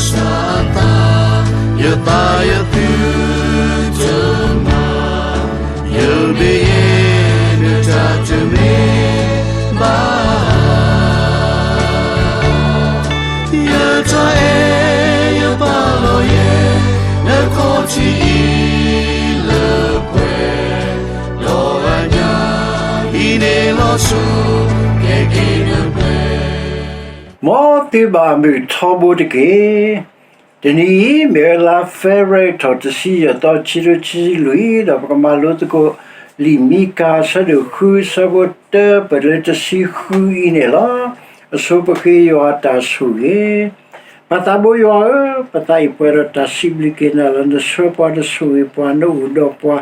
စၢ်အသး, ယသးယသုတမၤ, ယမ့ၢ်ယဲဒၣ်တၢ်တမ့ၢ်ဘၣ်, ယတၢ်အဲၣ်ယပာ်လီၤယဲ, နခီၣ်ထံးအံၤလၢပှဲၤ, ဒီးအညၣ်အံၤန့ၣ်လီၤဆီ, ကဲက့ၤနပှဲၤ မ်သုဘၣ်မုာ်ထီဘိတက့ၢ်. တနံၤအံၤ မ့ၢ်ဝဲလါ February ထီၣ်တဆံယဲၢ်သီ ခံကထိခံဆံလွံၢ်, ဒီးပကမၤလိသကိး လံာ်မံကၤ အဆၢဒိၣ်ဃု အဆၢဖိတၢ ပတုၤလၢတဆံဃုအံၤန့ၣ်လီၤ. အဆိပဃ့ယွၤအတၢ်ဆိၣ်ဂ့ၤ. ပၢ်သးဘိယွၤဧၢ, ပသးအံၤပှဲၤဒီးတၢ်စံးဘျုးက့ၤနၤလီၤ. နဆှၢပှၤ နဆိၣ်ဂ့ၤပှၤ နအိၣ်ဒီးပှၤ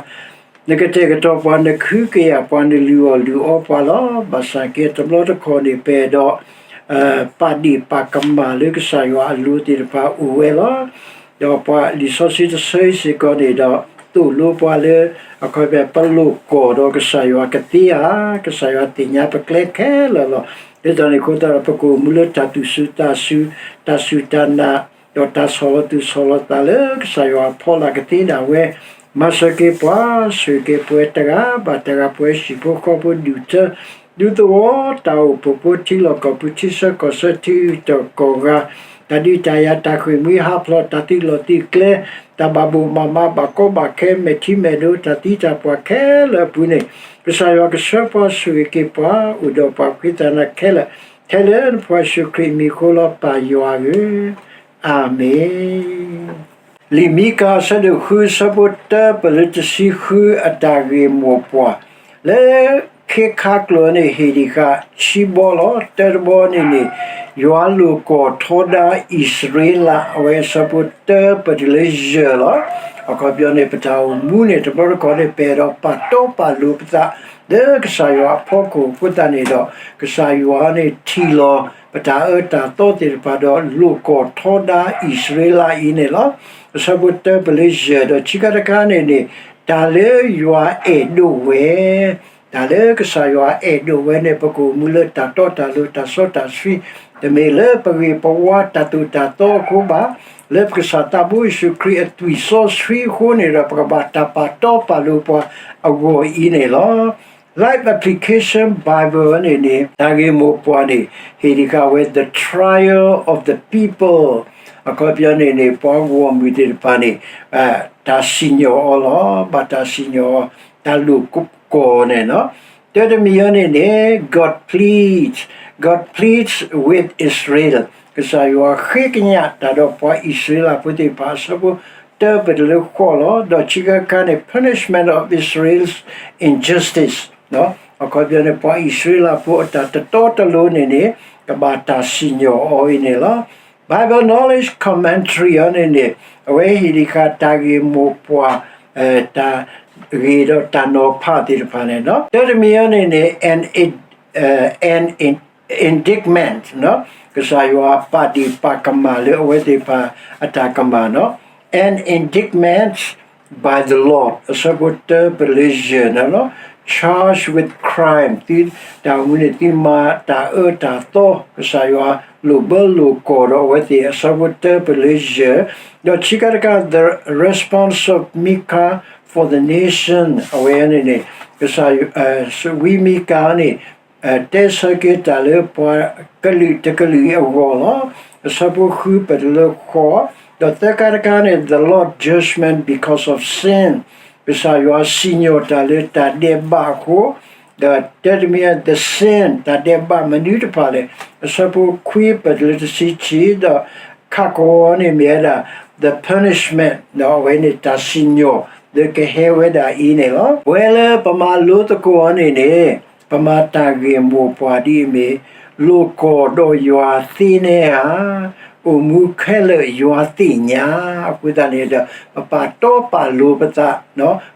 နကတဲာ်ကတီၤပှၤ နကဟုကယာ်ပှၤ နလုၢ်အီၣ်လုၢ်အီပှၤလီၤ. ဘၣ်ဆၣ်က့ တဘျီတခီၣ်န့ၣ် ပအဲၣ်ဒိး ပာ်ဒ့ၣ်ပာ်ကမၣ်လၢကစၢ်ယွၤအလိၤသ့ၣ်တဖၣ်အိၣ်ဝဲလီၤ. ဒီးပှၤလံာ်စီဆှံတဆၢအံၤစ့ၢ်ကီးန့ၣ်ဒီး သိၣ်လိပှၤလၢ အခီပညီ ပလိာ်ကွီၢ်ဒီးကစၢ်ယွၤကသ့ဧါ, ကစၢ်ယွၤသ့ၣ်ညါပကျဲခဲလၢာ်လီၤ. ဒ်သိးန့ၣ်အဃိသတးဒီး ပကအိၣ်မူလၢတၢ်သူၣ်စူၤသးစူၤ, တၢ်စူၢ်တၢ်နာ်, ဒီးတၢ်ဆီၣ်လီၤသူၣ်ဆီၣ်လီၤသးလၢကစၢ်ယွၤအဖီလာ်ကသ့ဒၣ်ဝဲ, မၤစၢၤက့ၤပှၤ, ဆိၣ်ဂ့ၤက့ၤပှၤတဂၤဘၣ်တဂၤ ပှၤဟံၣ်ဖိဃီဖိဒူၣ်ထၢ ဒူသဝီ, တၢ်အိၣ်ဖှိၣ်ဖိ ထံလီၢ်ကီၢ်ပူၤ ထံဆၢကီၢ်ဆၢ ထံဂုၤကီၢ်ဂၤ, တၢ်ဒုးတၢ်ယၤ တၢ်ဃ့ၢ်မှံဟးဖျိး တၢ်သုးလီၢ်သုးကျဲ, တၢ်ဘၣ်ဘိၣ်ဘၣ်မး ဘၣ်ကီဘၣ်ခဲ မဲာ်ထံမဲာ်နိ တၢ်သံတၢ်ပှၢ်ခဲလၢာ်အပူၤန့ၣ်, ကစၢ်ယွၤကဆှၢပှၤ ဆိၣ်ဂ့ၤက့ၤပှၤ အိၣ်ဒီးပှၤ ဖှံသးနၤခဲလၢာ်, ထဲလၢနဖိယ့ၣ်ၡူးခရံာ်အမံၤအဃိလီၤ ပၢ်ယွၤဧၢ, အၤမ့ၣ်. လံာ်မံကၤ အဆၢဒိၣ်ဃု အဆၢဖိတၢ ပတုၤလၢတဆံဃု အတၢ်ဂ့ၢ်မိၢ်ပှၢ်, လၢခ့ခါကျိာ်န့ၣ် ဟ့ၣ်ဒံးဃာ်ခံဘီလီၤ. တၢတဘီန့ၣ်န့ၣ် ယွၤလိာ်ကွီၢ်ထီဒါအံၣ်စရ့လး အဝဲအဆၢဖိတၢ ပတုၤလၢယဲၢ်လီၤ. အခီပညီန့ၣ် ပတၢ်အိၣ်မူန့ၣ် တဘျီတခီၣ်န့ၣ် ပအဲၣ်ဒိးပာ်တီပာ်လိၤပသး လၢကစၢ်ယွၤအဖီခိၣ်အဃိသတးန့ၣ်ဒီး ကစၢ်ယွၤန့ၣ်ထံၣ်လီၤ ပတၢ်အၢတၢ်သီသ့ၣ်တဖၣ်ဒီး လိာ်ကွီၢ်ထီဒါအံၣ်စရ့လးအံၤန့ၣ်လီၤ. အဆၢဖိတၢ ပတုၤလၢယဲၢ် ဒီးခံခါတခါန့ၣ်န့ၣ် တၢ်လၢယွၤအဲၣ်ဒိးဝဲ, တၢ်လၢကစၢ်ယွၤအဲၣ်ဒိးဝဲန့ၣ် ပကအိၣ်မူလၢတၢ်တီတၢ်လိၤ တၢ်စီတၢ်ဆှံ, တမ့ၢ်လၢပဂ့ၢ်ပဝါ တၢ်သိၣ်တၢ်သီအဃိဘၣ်, လၢပကစၢ်သးဘိယ့ၣ်ၡူးခရံာ်အသွံၣ်စီဆှံအဃိန့ၣ်ဒီး ပကဘၣ်တၢ်ပာ်တီပာ်လိၤပှၤအဂီၢ်အံၤန့ၣ်လီၤ. Life Application Bible န့ၣ်န့ၣ် တၢ်ဂ့ၢ်မိၢ်ပှၢ်န့ၣ် ဟ့ၣ်ဒံးဃာ်ဝဲ The Trial of the People, အခီပညီန့ၣ်န့ၣ် ပှၤဂီၢ်မုၢ်သ့ၣ်တဖၣ်န့ၣ် တၢ်စံၣ်ညီၣ်အီၤလီၤ. ဘၣ်တၢ်စံၣ်ညီၣ်အီၤ တၢ်လိာ်ကွီၢ်န့ၣ်လီၤ. တၢတမံၤအံၤန့ၣ်န့ၣ် God pleads, God pleads with Israel, ကစၢ်ယွၤဃ့ကညးတၢ်ဒီးပှၤအံၣ်စရ့လးဖိသ့ၣ်တဖၣ် အဆၢဖိတၢ ပတုၤလၢဃိးလီၤ. ဒီးခံခါတခါန့ၣ် punishment of Israel's injustice, အခီပညီန့ၣ် ပှၤအံၣ်စရ့လးဖိအတၢ်တတီတလိၤန့ၣ်န့ၣ် ကဘၣ်တၢ်စံၣ်ညီၣ်အီၤအံၤန့ၣ်လီၤ. Bible Knowledge Commentary အံၤန့ၣ်န့ၣ် အဝဲဟ့ၣ်ဒံးဃာ်တၢ်ဂ့ၢ်မိၢ်ပှၢ် တၢ်ဂ့ၢ်ဒီးတၢ်နီၤဖးသ့ၣ်တဖၣ်န့ၣ်လီၤ. တၢတမံၤအံၤန့ၣ်န့ၣ် an, an indictment, ကစၢ်ယွၤပာ်ဒ့ၣ်ပာ်ကမၣ်လၢအဝဲသ့ၣ်တဖၣ်အတၢ်ကမၣ်လီၤ. An indictment by the Lord, အဆၢဖိတၢ ပတုၤလၢယဲၢ်န့ၣ်လီၤ. Charged with crime, သုတၢ်အိၣ်မူန့ၣ် သုမၤတၢ်အၢတၢ်သီ ကစၢ်ယွၤလိာ်ဘၢလိာ်ကွီၢ်ဒီးအဝဲသ့ၣ် အဆၢဖိတၢ ပတုၤလၢယဲၢ်, ဒီးခံခါတခါ the response of Micah for the nation, အဝဲန့ၣ်န့ၣ် ကစၢ် ဝံမံကၤန့ၣ် တဲဆၢက့ၤတၢ်လၢပှၤကလုာ်တကလုာ်အဂီၢ်လီၤ. အဆၢဖိဃု ပတုၤလၢဃိး, ဒီးသၢခါတခါန့ၣ် the Lord judgment because of sin, ကစၢ်ယွၤစံၣ်ညီၣ်တၢ်လၢတၢ်ဒဲးဘးအဃိ, ဒီးတၢတမံၤ the sin, တၢ်ဒဲးဘးမနုၤတဖၣ်လဲၣ်, အဆၢဖိခွံ ပတုၤလၢတဆံခံ, ဒီးခးကဝီၤန့ၣ်မ့ၢ်ဝဲဒၣ် the punishment, ဒီးအဝဲန့ၣ်တၢ်စံၣ်ညီၣ်လၢကဟဲဝဲဒၣ်အံၤန့ၣ်လီၤ. ပဝဲလၢပမၤလိသကိးအီၤန့ၣ်န့ၣ် ပမၤတၢ်ဂ့ၢ်မိၢ်ပှၢ်ဒ်အမ့ၢ် လိာ်ကွီၢ်ဒီးယွၤသ့န့ၣ်ဧါ, အိၣ်မူခဲလၢာ်ယွၤသ့ၣ်ညါ, အဃိသတးန့ၣ်ဒီး ပပာ်တီပာ်လိၤပသး,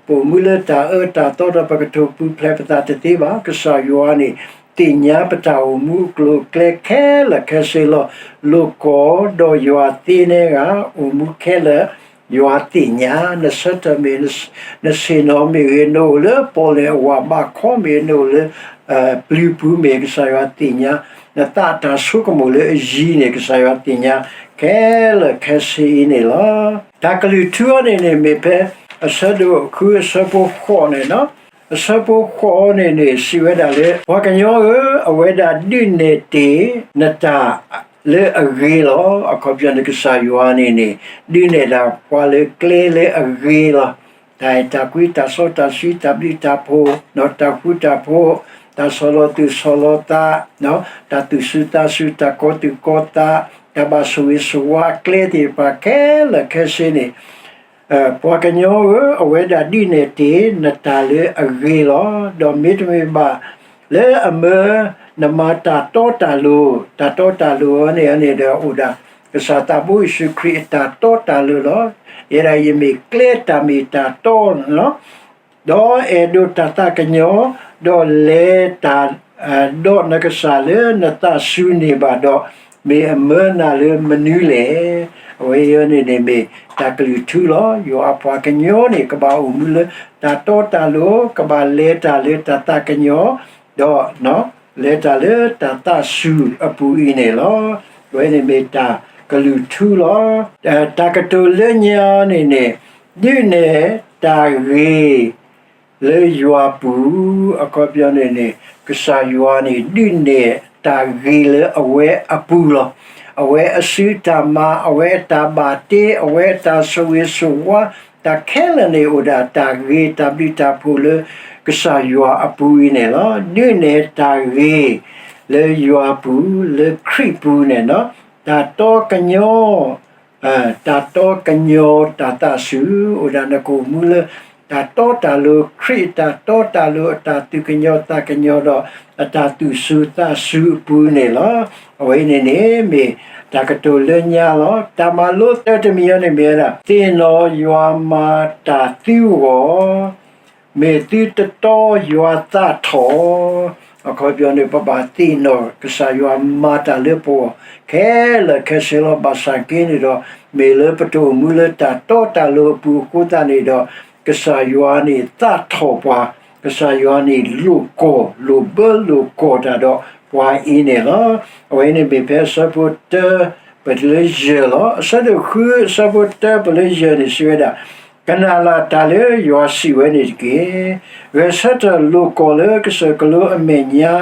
ပအိၣ်မူလၢတၢ်အၢတၢ်သီဒီး ပကထိၣ်ပူၤဖျဲးပသးတသ့ဘၣ်. ကစၢ်ယွၤန့ၣ် သ့ၣ်ညါပတၢ်အိၣ်မူအကျိၤအကျဲခဲလၢာ်ခဲဆ့လီၤ. လိာ်ကွီၢ်ဒီးယွၤသ့န့ၣ်ဧါ, အိၣ်မူခဲလၢာ်ယွၤသ့ၣ်ညါ, နဆၢထၢၣ်မ့ၢ်, နဆ့ၣ်နီၤမ့ၢ်ဂ့ၤ, နအိၣ်လၢပီၣ်လဲၣ်အဝၤဘးခီမ့ၢ်ဂ့ၤ, နအိၣ်လၢ ပျုၤပူၤမ့ၢ်ဂ့ၤ, ကစၢ်ယွၤသ့ၣ်ညါ, နသးအတၢ်ဆိကမိၣ်လၢအယံၤန့ၣ် ကစၢ်ယွၤသ့ၣ်ညါခဲလၢာ်ခဲဆ့အံၤန့ၣ်လီၤ. တၢ်ကလုၢ်ထူအီၤန့ၣ်န့ၣ် မ့ၢ်ဖဲအဆၢဒိၣ်ဃုအဆၢဖိဃိးန့ၣ်လီၤ. အဆၢဖိဃိးအီၤန့ၣ်န့ၣ် စံးဝဲဒၣ်လၢ ပှၤကညီဧၢ, အဝဲဒၣ်ဒုးနဲၣ်တ့ၢ်နတၢ်လၢအဂ့ၤလီၤ. အခီပညီန့ၣ် ကစၢ်ယွၤန့ၣ်န့ၣ် ဒုးနဲၣ်ဒၣ်ပှၤလၢကျဲလၢအဂ့ၤလီၤ. တၢ်အဲၣ်တၢ်ကွံ တၢ်စီတၢ်ဆှံ တၢ်ဘျုးတၢ်ဖှိၣ် တၢ်ဃူတၢ်ဖိး တၢ်ဆီၣ်လီၤသူၣ်ဆီၣ်လီၤသး တၢ်သူၣ်စူၤသးစူၤ တၢ်ကီၤသူၣ်ကီၤသး တၢ်ဘၣ်ဆိၣ်ဂ့ၤဆိၣ်ဝါအကျဲသ့ၣ်တဖၣ်ခဲလၢာ်ခဲဆ့န့ၣ် ပှၤကညီဧၢ, အဝဲဒၣ်ဒုးနဲၣ်တ့ၢ်နတၢ်လၢအဂ့ၤလီၤ. ဒီးမ့တမ့ၢ်ဘၣ်လၢအမၢနမၤတၢ်တီတၢ်လိၤ, တၢ်တီတၢ်လိၤအီၤန့ၣ်န့ၣ်ဒီးအိၣ်ဒၣ် ကစၢ်သးဘိယ့ၣ်ၡူးခရံာ်အတၢ်တီတၢ်လိၤလီၤ. ယဲဒၣ်ယမ့ၢ်ကျဲတၢ်မ့ၢ်တၢ်တီလီၤ. ဒီးအဲၣ်ဒိးတၢ်သးကညီၤ, ဒီးလဲၤတၢ် ဒီးနကစၢ်လၢနသးစူၤန့ၢ်ဘၣ်ဒီး မ့ၢ်အမၢနၤလၢမနုၤလဲၣ်. အဝဲအံၤန့ၣ်န့ၣ်မ့ၢ်တၢ်ကလုၢ်ထူလီၤ. ယွၤအပှၤကညီန့ၣ် ကဘၣ်အိၣ်မူလၢတၢ်တီတၢ်လိၤ, ကဘၣ်လဲၤတၢ်လၢတၢ်သးကညီၤ, ဒီး လဲၤတၢ်လၢတၢ်သးစူၤအပူၤအံၤန့ၣ်လီၤ. အဝဲန့ၣ်မ့ၢ်တၢ်ကလုၢ်ထူလီၤ. တၢ်ကတိၤလၢညါန့ၣ်န့ၣ် ဒုးနဲၣ်တၢ်ဂ့ၤလၢယွၤပူၤ, အခီပညီန့ၣ်န့ၣ် ကစၢ်ယွၤန့ၣ် ဒုးနဲၣ်တၢ်ဂ့ၤလၢအဝဲအပူၤလီၤ. အဝဲအစုတၢ်မၤ, အဝဲအတၢ်ဘၣ်တ့, အဝဲအတၢ်ဆိၣ်ဂ့ၤဆိၣ်ဝါ, တၢ်ခဲလၢာ်န့ၣ် အိၣ်ဒၣ်တၢ်ဂ့ၤတၢ်ဘျုးတၢ်ဖှိၣ်လၢကစၢ်ယွၤအပူၤအံၤန့ၣ်လီၤ. ဒုးနဲၣ်တၢ်ဂ့ၤလၢယွၤပူၤ လၢခရံာ်ပူၤန့ၣ်လီၤ. တၢ်တီကညီ တၢ်တီကညီၤတၢ်သးစူၤ, အိၣ်ဒၣ်နကအိၣ်မူလၢ တၢ်တီတၢ်လိၤ ခရံာ်အတၢ်တီတၢ်လိၤ အတၢ်သူၣ်ကညီၤသးကညီၤဒီး အတၢ်သူၣ်စူၤသးစူၤအပူၤန့ၣ်လီၤ. အဝဲအံၤန့ၣ်န့ၣ် မ့ၢ်တၢ်ကတိၤလၢညါလီၤ. တၢ်မၤလိသၢတမံၤအံၤန့ၣ်မ့ၢ်ဝဲဒၣ် သ့ၣ်နီၣ်ယွၤမၤတၢ်သုဂီၢ် မ့ၢ်သုတတီယွၤသးထီၣ်, အခီပညီန့ၣ် ပဘၣ်သ့ၣ်နီၣ်ကစၢ်ယွၤမၤတၢ်လၢပဂီၢ် ခဲလၢာ်ခဲဆ့လီၤ. ဘၣ်ဆၣ်က့န့ၣ်ဒီး မ့ၢ်လၢပတအိၣ်မူလၢတၢ်တီတၢ်လိၤအပူၤအဃိသတးန့ၣ်ဒီး ကစၢ်ယွၤန့ၣ်သးထီၣ်ပှၤ, ကစၢ်ယွၤန့ၣ်လိာ်ကွီၢ် လိၣ်ဘၢလိာ်ကွီၢ်တၢ်ဒီးပှၤအံၤန့ၣ်လီၤ. အဝဲန့ၣ်မ့ၢ်ဖဲအဆၢဖိတၢ ပတုၤလၢယဲၢ်လီၤ. အဆၢဒိၣ်ဃုအဆၢဖိတၢပတုၤလၢယဲၢ်န့ၣ် စံးဝဲဒၣ် ကနၣ်လၢ်တၢ်လၢယွၤစံးဝဲန့ၣ်တက့ၢ်. ဂဲၤဆၢထၢၣ်လိာ်ကွီၢ်လၢကစၢၢ်ကလိအမဲာ်ညါ,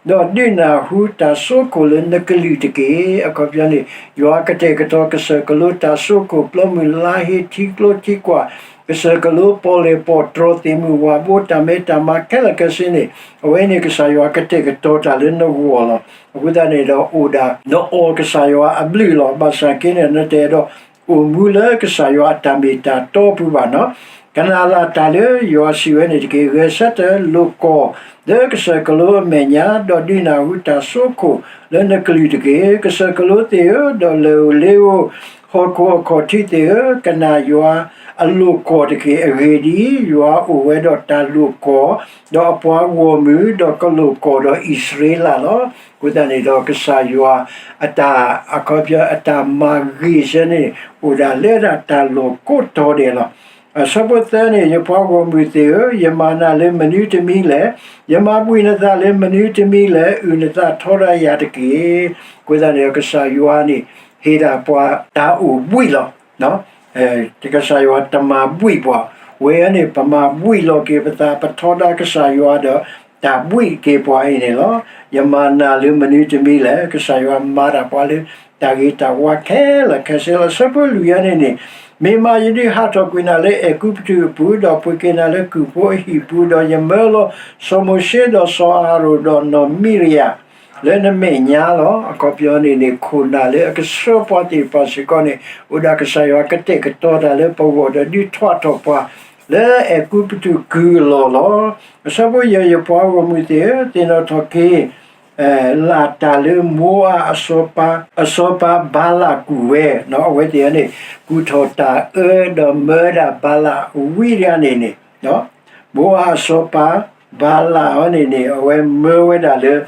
ဒီးဒုးနၢ်ဟူတၢ်စိခိၣ်လၢနကလုၢ်တက့ၢ်. အခီပညီန့ၣ် ယွၤကတဲာ်ကတီၤကစၢၢ်ကလိတၢ်စိခိၣ် ပျီမုၢ်လါဟ့ ထံကျိထံကွာ်, ကစၢၢ်ကလိပီၣ်လဲၣ်ပီၣ်တြီၤ သ့ၣ်မုၢ်ဝၣ်ဘိ တၢ်မဲတၢ်မါခဲလၢာ်ခဲဆ့န့ၣ် အဝဲန့ၣ်ကစၢ်ယွၤကတဲာ်ကတီၤတၢ်လၢနဂီၢ်လီၤ. အဃိသတးန့ၣ်ဒီးအိၣ်ဒၣ် နအီၣ်ကစၢ်ယွၤအဘျုးလီၤ. ဘၣ်ဆၣ်က့န့ၣ် နတအဲၣ်ဒိးအိၣ်မူလၢကစၢ်ယွၤအတၢ်မ့ၢ်တၢ်တီပူၤဘၣ်နီၤ. ကနၣ်လၢ်တၢ်လၢယွၤစံးဝဲန့ၣ်တက့ၢ်. ဂဲၤဆၢထၢၣ်လိာ်ကွီၢ်လၢကစၢၢ်ကလိအမဲာ်ညါ, ဒီးဒုးနၢ်ဟူတၢ်စိခိၣ်လၢနကလုၢ်တက့ၢ်. ကစၢၢ်ကလိသ့ၣ်ဧၢ, ဒီးလၢၢ်ဧိၤလ့ဧိၤ, ဟီၣ်ခိၣ်အခီၣ်ထံးသ့ၣ်ဧၢ, ကနၣ်ယွၤအလိာ်ကွီၢ်တက့ၢ်. အဂ့ၢ်ဒ်အံၤ, ယွၤအိၣ်ဝဲဒီးတၢ်လိာ်ကွီၢ်, ဒီးအပှၤဂီၢ်မုၢ်, ဒီးကလိာ်ကွီၢ်ဒီးအံၣ်စရ့လးလီၤ. အဃိသတးန့ၣ်ဒီး ကစၢ်ယွၤအတၢ် အခီပညီ အတၢ်မၤဂ့ၤဆၢန့ၣ် အိၣ်ဒၣ်လၢဒၣ်တၢ်လီၢ်ကိးတီၤဒဲးလီၤ. အဆၢဖိသၢန့ၣ်, ယပှၤဂီၢ်မုၢ်သ့ၣ်ဧၢ, ယမၤနၤလၢမနုၤတမံၤလဲၣ်. ယမၤဘှံးနသးလၢမနုၤတမံၤလဲၣ်. အုၣ်နသးထီဒါယၤတက့ၢ်. အဃိသတးန့ၣ်ဒီး ကစၢ်ယွၤန့ၣ် ဟ့ၣ်ဒၣ်ပှၤတၢ်အိၣ်ဘှံးလီၤ. ကစၢ်ယွၤတမၤဘှံးပှၤ, ဝဲန့ၣ် ပမၤဘှံးလီၤက့ၤပသး ပထီဒါကစၢ်ယွၤဒီး တၢ်ဘှံးက့ၤပှၤအံၤန့ၣ်လီၤ. ယမၤနၤလၢမနုၤတမံၤလဲၣ်. ကစၢ်ယွၤမၤတၢ်ပှၤလၢ တၢ်ဂ့ၤတၢ်ဝါခဲလၢာ်ခဲဆ့လီၤ. အဆၢဖိလွံၢ်အံၤန့ၣ်န့ၣ်, မ့ၢ်မးယဒုးဟးထီၣ်ကွံာ်နၤလၢအဲၤကူပတူးအပူၤ, ဒီးပှ့ၤက့ၤနၤလၢကုၢ်ဖိအဟံၣ်ပူၤ, ဒီးယမၢလီၤစီၤမိၤၡ့ဒီးစီၤအၤဟရိၣ်ဒီးနီၢ်မံရယၤ လၢနမဲာ်ညါလီၤ. အခီပညီန့ၣ်န့ၣ် ခိၣ်နၢ်လၢအကဆှၢပှၤသ့ၣ်တဖၣ်စ့ၢ်ကီးန့ၣ် အိၣ်ဒၣ်ကစၢ်ယွၤကတဲာ်ကတီၤတၢ်လၢပဂီၢ်ဒီးဒုးထွဲထီၣ်ပှၤ လၢအဲၤကူပတူးကုၢ်အလီၢ်လီၤ. အဆၢဖိယဲၢ်, ယပှၤဂီၢ်မုၢ်သ့ၣ်ဧၢ, သ့ၣ်နီၣ်ထီၣ်က့ၤ လၢ်တၢ်လၢမိၤအၤအစီၤပၤ, အစီၤပၤဘၤလးကူၣ်ဝဲ, အဝဲသ့ၣ်န့ၣ် ကူၣ်ထီၣ်တၢ်အၢဒီးမၢဒၣ်ဘၤလးဝံတဂၤန့ၣ်န့ၣ် မိၤအၤအစီၤပၤ ဘၤလးအံၤန့ၣ်န့ၣ် အဝဲမၢဝဲဒၣ်လၢ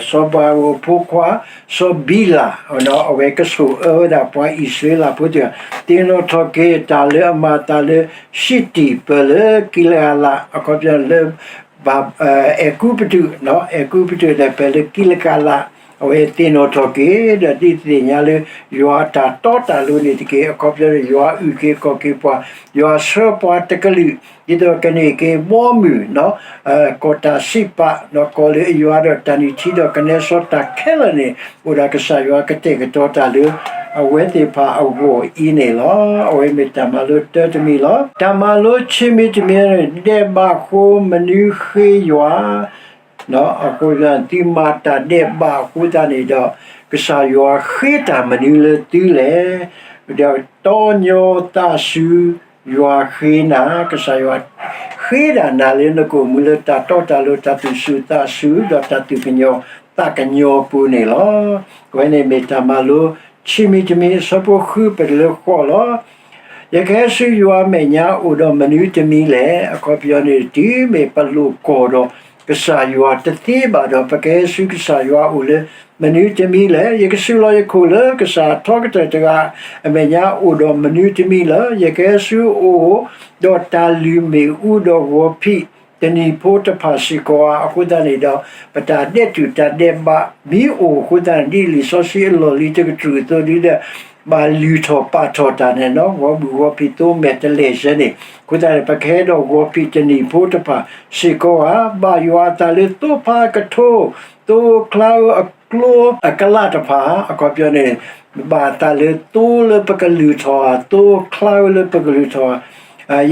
စီၤဘၤဧိၣ်အဖိခွါ စီၤဘံလး အဝဲကဆိၣ်အၢဝဲဒၣ်ပှၤအံၣ်စရ့လးဖိသ့ၣ်ဧၢ, သ့ၣ်နီၣ်ထီၣ်က့ၤတၢ်လၢအမၤအသးလၢ ၡံတံၣ်ပၢၢ်လၢကံလကၤလး, အခီပညီလၢ အဲၤကူပတူး, အဲၤကူပတူးဒီးပၢၢ်လၢကံလကၤလး အဝဲသ့ၣ်နီၣ်ထီၣ်က့ၤ ဒီးဒုးသ့ၣ်ညါလၢ ယွၤအတၢ်တီတၢ်လိၤန့ၣ်တက့ၢ်. အခီပညီန့ၣ် ယွၤအုၣ်က့ၤခီၣ်က့ၤပှၤ, ယွၤဆှၢပှၤတကလုာ် ဒ်သိးကန့ၢ်က့ၤဘီမုၢ် ကီၢ်တၢ်စံးပာ် ဒီးကီၢ်လၢယွၤဒီးတၢ်နုၢ်ထံဒီးကနဲစီတၢ်ခဲလၢာ်န့ၣ် အိၣ်ဒၣ်ကစၢ်ယွၤကတဲာ်ကတီၤတၢ်လၢ အဝဲသ့ၣ်တဖၣ်အဂီၢ်အံၤန့ၣ်လီၤ. အဝဲမ့ၢ်တၢ်မၤလိတၢတမံၤလီၤ. တၢ်မၤလိဆံးမံၤတမံၤန့ၣ် ဒဲးဘးအဃိမနုၤဃ့ယွၤ အဃိ သုမၤတၢ်ဒဲးဘးအဃိသတးန့ၣ်ဒီး ကစၢ်ယွၤဃ့တၢ်မနုၤလၢသုလဲၣ်. ဒီးတီညီသးစူၤ ယွၤဃ့နၤ, ကစၢ်ယွၤဃ့ဒၣ်နၤလၢနကအိၣ်မူလၢတၢ်တီတၢ်လိၤ တၢ်သူၣ်စူၤသးစူၤ ဒီးတၢ်သူၣ်ကညီၤသးကညီၤပူၤန့ၣ်လီၤ. အဝဲန့ၣ်မ့ၢ်တၢ်မၤလိ ဆံမံၤတမံၤ အဆၢဖိဃုပတလၢဃိးလီၤ. ယကဟဲဆူယွၤအမဲာ်ညါအိၣ်ဒီးမနုၤတမံၤလဲၣ်. အခီပညီန့ၣ် တုၤမ့ၢ်ပလိာ်ကွီၢ်ဒီးကစၢ်ယွၤတသ့ဘၣ်ဒီး ပကဟဲဆူကစၢ်ယွၤအိၣ်လၢမနုၤတမံၤလဲၣ်. ယကစူးလီၤယခိၣ်လၢကစၢ်ထီကတၢၢ်တဂၤအမဲာ်ညါအိၣ်ဒီးမနုၤတမံၤလၢ ယကဟဲဆူအအိၣ်ဒီးတၢ်လုၢ်မ့ၣ်အူဒီးဂီၤဖံးတနံၤဖိတဖၣ်စ့ၢ်ကီးဧါ. အဃိသတးန့ၣ်ဒီး ပတၢ်ဒဲးတူာ်တၢ်ဒဲးဘးမ့ၢ်အိၣ်အဃိသတးန့ၣ် ဒ်လံာ်စီဆှံအလီၢ်လံၤတကတြူၢ်အသိးဒ်ဒီး ဘၣ်လုၢ်ထီၣ်ပာ်ထီၣ်တၢ်န့ၣ်လီၤ. ဂီၤဘုၣ်ဂီၤဖံးသိမဲာ်တလဲၢ်ဆဲန့ၣ် အဃိသတးန့ၣ် ပကဟဲဒီးဂီၤဖံးတနံၤဖိတဖၣ်စ့ၢ်ကီးဧါ. ဘၣ်ယွၤအသးလၢသိဖါကထိ သိချါဧိၤအကျိအကလးတဖၣ် အခီပညီန့ၣ် ဘၣ်အသးလၢသိလၢပကလုၢ်ထီၣ်ဧါ, သိချါဧိၤလၢပကလုၢ်ထီၣ်ဧါ.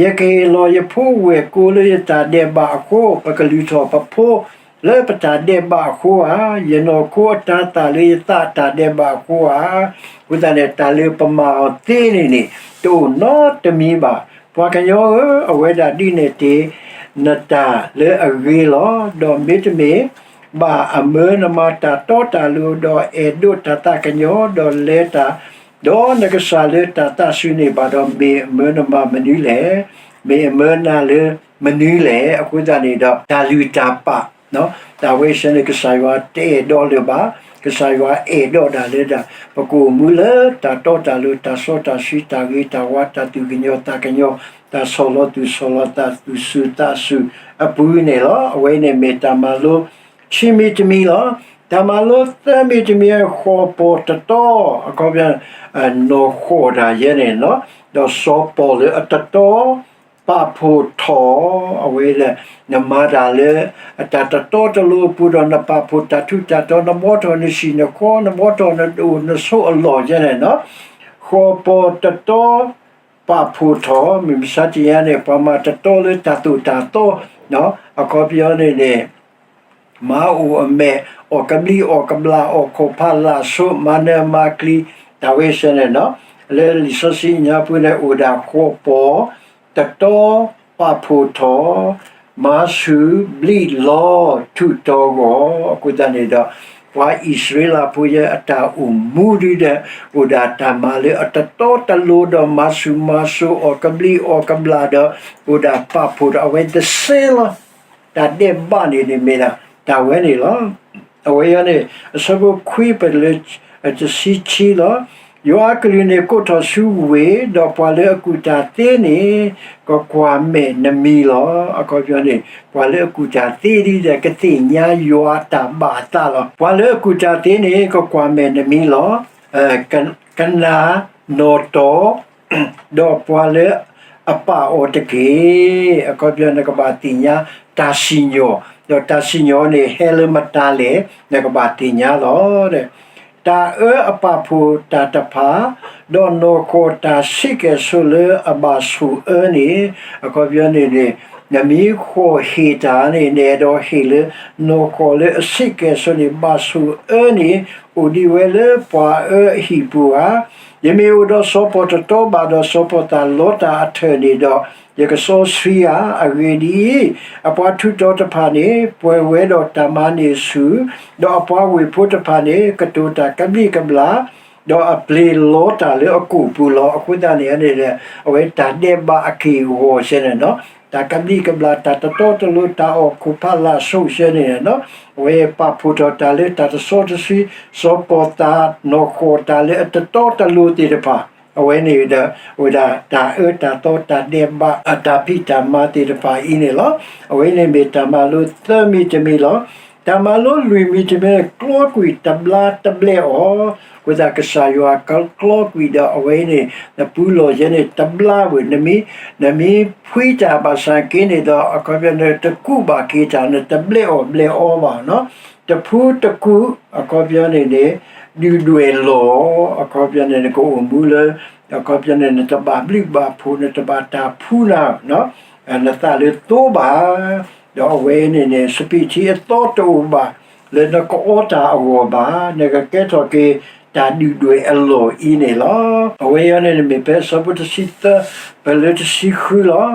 ယကဟ့ၣ်လီၤယဖိဝဲၢ်ကိလၢယတၢ်ဒဲးဘးအဃိ ပကလုၢ်ထီၣ်ပဖိလၢပတၢ်ဒဲးဘးအဃိဧါ. ယနီၢ်ခိအတၤသၣ်လၢယသးအတၢ်ဒဲးဘးအဃိဧါ. အဃိသတးန့ၣ် တၢ်လၢပမၤအီၤသ့န့ၣ်န့ၣ် တအိၣ်နီတမံၤဘၣ်. ပှၤကညီဧၢ, အဝဲဒၣ်ဒ်န့ၣ်တ့ၢ် နတၢ်လၢအဂ့ၤလီၤ. ဒီးမ့တမ့ၢ် ဘၣ်အမၢနမၤတၢ်တီတၢ်လိၤ ဒီးအဲၣ်ဒိးတၢ်သးကညီၤ ဒီးလဲၤတၢ် ဒီးနကစၢ်လၢတၢ်သးစူၤန့ၣ်ဘၣ်ဒီး မ့ၢ်အမၢနမၤမနုၤလဲၣ်. မ့ၢ်အမၢနၤလၢမနုၤလဲၣ်. အဃိသတးန့ၣ်ဒီး တၢ်လုၢ်တၢ်ပာ် တၢ်ဝဲဆဲန့ၣ် ကစၢ်ယွၤတအဲၣ်ဒိးလၢၤဘၣ်. ကစၢ်ယွၤအဲၣ်ဒိးဒၣ်လၢဒၣ် ပကအိၣ်မူလၢတၢ်တီတၢ်လိၤ တၢ်စီတၢ်ဆှံ တၢ်ဂ့ၤတၢ်ဝါ တၢ်သူၣ်ကညီၤသးကညီၤ တၢ်ဆီၣ်လီၤသူၣ်ဆီၣ်လီၤသး သူၣ်စူၤသးစူၤအပူၤန့ၣ်လီၤ. အဝဲန့ၣ်မ့ၢ်တၢ်မၤလိဆံမံၤတမံၤလီၤ. တၢ်မၤလိသၢမံၤတမံၤ ဃီၤပီၤတတီ အခီပညီ နီၢ်ဃီၣ်တၢ်ယဲန့ၣ်လီၤ. ဒီးစီၤပီၤလၢအတတီ ပာ်ဖှိၣ်ထီၣ် အဝဲဒၣ် နမၤတၢ်လၢ တၢ်တတီတလိၤအပူၤဒီး နပာ်ဖှိၣ်တၢ်ထူးတၢ်တီၤ နဘှီထီၣ်နဆံၣ်နဃီ နဘှီထီၣ်နဒိၣ်နဆိးအလီၢ်ယဲန့ၣ်လီၤ. ဃီၤပီၤတတီ ပာ်ဖှိၣ်ထီၣ် မ့ၢ်မဆါတနံၤအံၤန့ၣ် ပှၤမၤတတီလၢတၢ်သိၣ်တၢ်သီ အခီပညီန့ၣ်န့ၣ် မၤအိၣ်အမဲာ် အီၣ်ကဘျံးအီၣ်ကဘျၣ် အီၣ်ခိၣ်ဖးလာ်ဆိး မၤနၢၤမၤကျံၤ တၢ်ဝဲဆဲန့ၣ်လီၤ. လၢလံာ်စီဆှံညါပူၤန့ၣ် အိၣ်ဒၣ်ဃီၤပီၤ တတီ ပာ်ဖှိၣ်ထီၣ် မၤဆူၣ် ဘျံးလီၤ ထူးတီၤဂီၢ် အဃိသတးန့ၣ်ဒီး ပှၤအံၣ်စရ့လးဖိယဲအတၢ်အိၣ်မူဒ်ဒီး အိၣ်ဒၣ်တၢ်မၤလၢအတတီတလိၤဒီး မၤဆူၣ်မၤစိး အီၣ်ကဘျံးအီၣ်ကဘျၣ်ဒီး အိၣ်ဒၣ်ပာ်ဖှိၣ်ထီၣ် အဝဲတစဲးလီၤ. တၢ်ဒဲးဘးန့ၣ်န့ၣ်မ့ၢ်ဒၣ် တၢ်ဝဲန့ၣ်လီၤ. အဝဲအံၤန့ၣ် အဆၢဖိခွံပတုၤလၢ တဆံခံလီၤ. ယွၤအကလုၢ်န့ၣ်ကိးထီၣ်ဆူဝ့ၢ်, ဒီးပှၤလၢအကူၣ်တၢ်သ့န့ၣ် ကကွၢ်မဲာ်နမံၤလီၤ. အခီပညီန့ၣ် ပှၤလၢအကူၣ်တၢ်သ့ဒ်ဒီး ကသ့ၣ်ညါယွၤအတၢ်ဘၣ်အသးလီၤ. ပှၤလၢအကူၣ်တၢ်သ့န့ၣ် ကကွၢ်မဲာ်နမံၤလီၤ. ကနၣ်နီၢ်တီၢ် ဒီးပှၤလၢအပာ်အီၤတက့ၢ်. အခီပညီ နကဘၣ်သ့ၣ်ညါတၢ်စံၣ်ညီၣ်, ဒီးတၢ်စံၣ်ညီၣ်န့ၣ် ဟဲလၢမတၤလဲၣ် နကဘၣ်သ့ၣ်ညါလီၤ. တၢ်အၢအပာ်ဖှိၣ်တၢ်တဖၣ်, ဒီးနီၢ်ကီၢ်တၢ်ဆံးကဲၣ်ဆိးလၢအဘၣ်ဆိၣ်အၢန့ၣ်, အခီပညီန့ၣ်န့ၣ် နမ့ၢ်ဃီၣ်ဟ့ၣ်တၢ်န့ၣ် နအဲၣ်ဒိးဟ့ၣ်လၢ နီၢ်ကီၢ်လၢအဆံးကဲၣ်ဆိးန့ၣ် ဘၣ်ဆိၣ်အၢန့ၣ် အိၣ်ဒံးဝဲလၢပှၤအၢအဟံၣ်ပူၤဧါ. ယမ့ၢ်အိၣ်ဒီးစီၤပီၢ်တတီဘၣ်ဒီး စီၤပီၢ်သးလီတၢ်အထၢၣ်န့ၣ်ဒီး ယကစီဆှံဧါ. အဂ့ၢ်ဒ်အံၤ, အပှၤထူးတီၤတဖၣ်န့ၣ် ပှဲၤဝဲဒီးတၢ်မၤန့ၢ်ဆူၣ်, ဒီးအပှၤဝ့ၢ်ဖိတဖၣ်န့ၣ် ကတိၤတၢ်ကဘျံးကဘျၣ်, ဒီးအပျ့ၤလီတၢ်လၢအကိာ်ပူၤလီၤ. အဃိသတးန့ၣ်န့ၣ် အဝဲတၢ်ဒဲးဘးအက့ၢ်အဂီၤဆဲန့ၣ်လီၤ. တၢ်ကဘျံးကဘျၣ် တၢ်တတီတလိၤ တၢ်အီၣ်ခိၣ်ဖးလာ်ဆိးဆဲန့ၣ်လီၤ. အဝဲပာ်ဖှိၣ်ထီၣ်တၢ်လၢတၢ်တစီတဆှံ, စီၤပီၢ်သးနီၢ်ကီၢ်တၢ်လၢအတတီတလိၤသ့ၣ်တဖၣ်, အဝဲန့ၣ်ဒီး အိၣ်ဝဲဒၣ်တၢ်အၢတၢ်သီတၢ်ဒဲးဘး အတၢ်ဖံးတၢ်မၤသ့ၣ်တဖၣ်အံၤန့ၣ်လီၤ. အဝဲန့ၣ်မ့ၢ်တၢ်မၤလိသၢမံၤတမံၤလီၤ. တၢ်မၤလိလွံၢ်မံၤတမံၤ ကျီကွံာ်တဘျါတဘျဲးအီၤ, အဃိသတးကစၢ်ယွၤကကျီကွံာ်ဒီးအဝဲအံၤန့ၣ် နပူၤလီၢ်ယဲန့ၣ်တဘျါဝဲ, နမ့ၢ် နမ့ၢ်ဖှံတၢ်ဘၣ်ဆၣ်က့န့ၣ်ဒီး အခီပညီနတကူးဘၣ်က့ၤတၢ် နတဘျဲးအီၣ်ဘျဲးအီဘၣ်နီၤ, တဖုတကူး အခီပညီန့ၣ်န့ၣ် ဒုၣ်ဒွဲၣ်လီၤ, အခီပညီန့ၣ် နကအိၣ်မူလၢ အခီပညီန့ၣ် နတဘၣ်ဘျုးဘၣ်ဖှိၣ် နတဘၣ်တၢ်ဖှူနၤ နသးလၢသိဘၣ်, ဒီးအဝဲန့ၣ်န့ၣ် စပံးထံအသီတအိၣ်ဘၣ် လၢနကအီတၢ်အဂီၢ်ဘၣ်, နကကဲထီၣ်က့ၤတၢ်ဒုၣ်ဒွဲၣ်အလီၢ်အံၤန့ၣ်လီၤ. အဝဲအံၤန့ၣ် မ့ၢ်ဖဲအဆၢဖိတဆံသၢ ပၢၢ်လၢတဆံဃုလီၤ.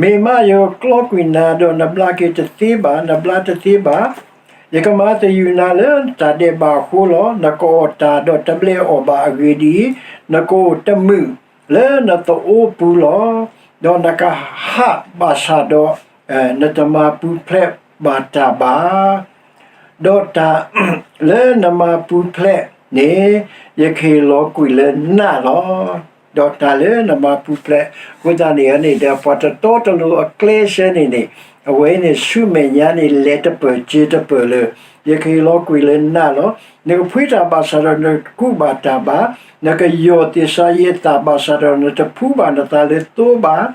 မ့ၢ်မးယကကျီကွံာ်နၤဒီး နဘျါက့ၤတသ့ဘၣ်, နဘျါတသ့ဘၣ်, ယကမၤသယုၢ်နၤလၢတၢ်ဒဲးဘးအဃိလီၤ. နကအီၣ်တၢ်ဒီးတဘျဲးအီၣ်ဘၣ်အဂ့ၢ်ဒ်အံၤ, နကအိၣ်တမုာ်လၢနသးအိၣ်ပူၤလီၤ. ဒီးနကဟးဘၣ်ဆၣ်ဒီး နတမၤပူၤဖျဲးဘၣ်တၢ်ဘၣ်. ဒီးတၢ်လၢနမၤပူၤဖျဲးန့ၣ် ယကဟ့ၣ်လီၤကွံာ်လၢနၤလီၤ. ဒီးတၢ်လၢနမၤပူၤဖျဲး အဃိသတးန့ၣ်န့ၣ်ဒီး ပှၤတတီတလိၤအကျဲစဲန့ၣ်န့ၣ် အဝဲန့ၣ်ဆူမဲာ်ညါန့ၣ် လဲၤတပၢၢ်စ့တပၢၢ်လၢ ယကဟ့ၣ်လီၤကွံာ်လၢနၤလီၤ. နကဖှံတၢ်ဘၣ်ဆၣ်ဒီး နတကူးဘၣ်တၢ်ဘၣ်, နကယီၢ်သ့ၣ်စါယဲၢ်သၣ်ဘၣ်ဆၣ်ဒီး နတဖှူဘၣ်နသးလၢသိဘၣ်,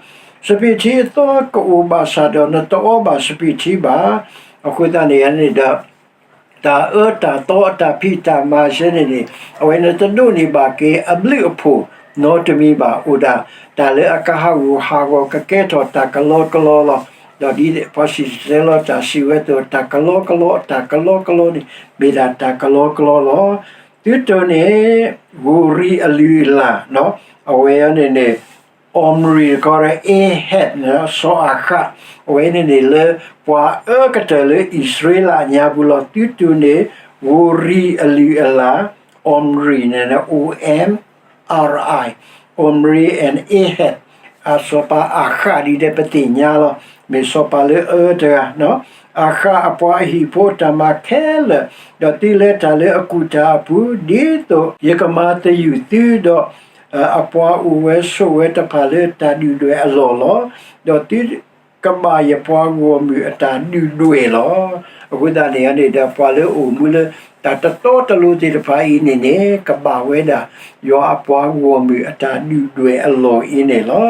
စပံးထံအသီကအိၣ်ဘၣ်ဆၣ်ဒီး နတအီဘၣ်စပံးထံဘၣ်. အဃိသတးန့ၣ်န့ၣ်ဒီး တၢ်အၢတၢ်သီအတၢ်ဖံးတၢ်မၤစဲန့ၣ်န့ၣ် အဝဲနတဒိးန့ၢ်ဘၣ်က့ၤအဘျုးအဖှိၣ်နီတမံၤဘၣ်. အိၣ်ဒၣ်တၢ်လၢအကဟးဂူာ်ဟးဂီၤ ကကဲထီၣ်တၢ်ကလီကလီလီၤ. ဒီးဒ်ပှၤစံၣ်တဲၤတဲလီၤတၢ်စံးဝဲအသိး တၢ်ကလီကလီ တၢ်ကလီကလီန့ၣ် မ့ၢ်ဒၣ်တၢ်ကလီကလီလီၤ. သုတိၢ်န့ၣ် ဝူၤရံအလုၢ်အလၢ် အဝဲန့ၣ်န့ၣ် Omri တခီဒီး Ahab န့ၣ် စီၤအၤဃး အဝဲန့ၣ်န့ၣ်လၢ ပှၤအၢကတၢၢ်လၢအံၣ်စရ့လးအညါပူၤလီၤ. သုတိၢ်န့ၣ် ဝူၤရံအလုၢ်အလၢ် Omri န့ၣ် O M R I, Omri and Ahab, အစီၤပၤအၤဃးဒ်ဒီးပသ့ၣ်ညါလီၤ. မ့ၢ်စီၤပၤလၢအအၢတဂၤ အၤဃးအပှၤအဟံၣ်ဖိအတၢ်မၤခဲလၢာ်, ဒီးသုလဲၤတၢ်လၢအကူၣ်တၢ်အပူၤ ဒ်သိးယကမၤသယုၢ်သုဒီး အပှၤအိၣ်ဝဲဆိးဝဲတဖၣ်လၢတၢ်ဒုၣ်ဒွဲၣ်အလီၢ်လီၤ. ဒီးသုကဘၣ်ယပှၤဂီၢ်မုၢ်အတၢ်ဒုၣ်ဒွဲၣ်လီၤ. အဃိသတးန့ၣ်န့ၣ်ဒီး ပှၤလၢအအိၣ်မူလၢတၢ်တတီတလိၤသ့ၣ်တဖၣ်အံၤန့ၣ်န့ၣ် ကဘၣ်ဝဲဒၣ် ယွၤအပှၤဂီၢ်မုၢ်အတၢ်ဒုၣ်ဒွဲၣ်အလီၢ်အံၤန့ၣ်လီၤ.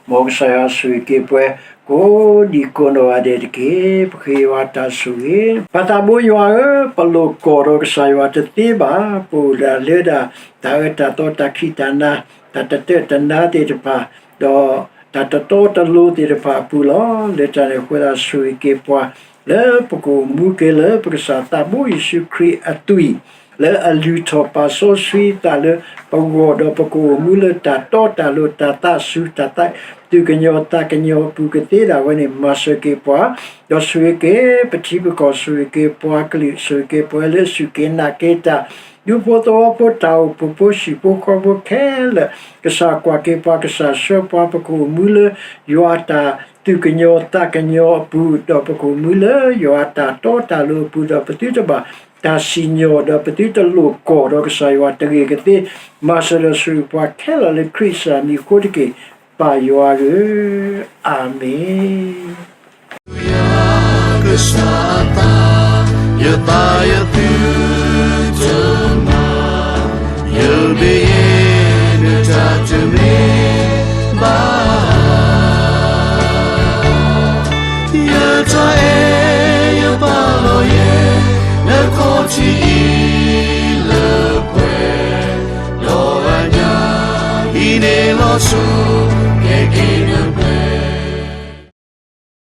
မ်ကစၢ်ယွၤဆိၣ်ဂ့ၤက့ၤပှၤ ကိးဒံကိးနီၢ်ဂၤဒဲးတက့ၢ်. ပဃ့ယွၤတၢ်ဆိၣ်ဂ့ၤ. ပၢ်သးဘိယွၤဧၢ, ပလိာ်ကွီၢ်ဒီးကစၢ်ယွၤတသ့ဘၣ်. ပအိၣ်ဒၣ်လၢဒၣ် တၢ်အၢတၢ်သီတၢ်ခံးတၢ်နၤ တၢ်တတၢၢ်တနါသ့ၣ်တဖၣ် ဒီးတၢ်တတီတလိၤသ့ၣ်တဖၣ်အပူၤလီၤ. လၢတၢ်န့ၣ်အဃိသတး ဆိၣ်ဂ့ၤက့ၤပှၤ လၢပကအိၣ်မူက့ၤလၢပကစၢ်သးဘိယ့ၣ်ၡူးခရံာ်အသွံၣ် လၢအလုၢ်ထီၣ်ပာ်စီဆှံသးလၢပဂီၢ် ဒီးပကအိၣ်မူလၢတၢ်တီတၢ်လိၤ တၢ်သးစူၤ တၢ်သးသူၣ်ကညီၤသးကညီၤအပူၤကသ့ဒၣ်ဝဲန့ၣ် မၤစၢၤက့ၤပှၤ, ဒီးဆိၣ်ဂ့ၤက့ၤပထံပကီၢ် ဆိၣ်ဂ့ၤက့ၤပှၤကလုာ် ဆိၣ်ဂ့ၤက့ၤပှၤလၢအစူၢ်က့ၤနာ်က့ၤတၢ် ဒူဖိသဝီဖိ တၢ်အိၣ်ဖှိၣ်ဖိ ဟံၣ်ဖိဃီဖိခဲလၢာ်, ကစၢ်ကွၢ်က့ၤပှၤ ကစၢ်ဆှၢပှၤ ပကအိၣ်မူလၢယွၤအတၢ်သူၣ်ကညီၤသးကညီၤအပူၤ ဒီးပကအိၣ်မူလၢယွၤအတၢ်တီတၢ်လိၤအပူၤ ဒီးပသုတဘၣ်တၢ်စံၣ်ညီၣ် ဒီးပသုတလိာ်ကွီၢ်ဒီးကစၢ်ယွၤတဂ့ၤကသ့, မၤစၢၤဒီးဆိၣ်ဂ့ၤပှၤခဲလၢာ်လၢခရံာ်ကစၢ်မံၤအဃိတက့ၢ်, ပၢ်ယွၤဧၢ, အၤမ့ၣ်. ယွၤကစၢ်အသး, ယသးယသုတမၤ, ယမ့ၢ်ယဲနတၢ်တမ့ၢ်ဘၣ်. ယတၢ်အဲၣ်ယပာ်လီၤယဲ, နခီၣ်ထံးအံၤလၢပှဲၤ, ဒီးအညၣ်အံၤန့ၣ်လီၤဆူ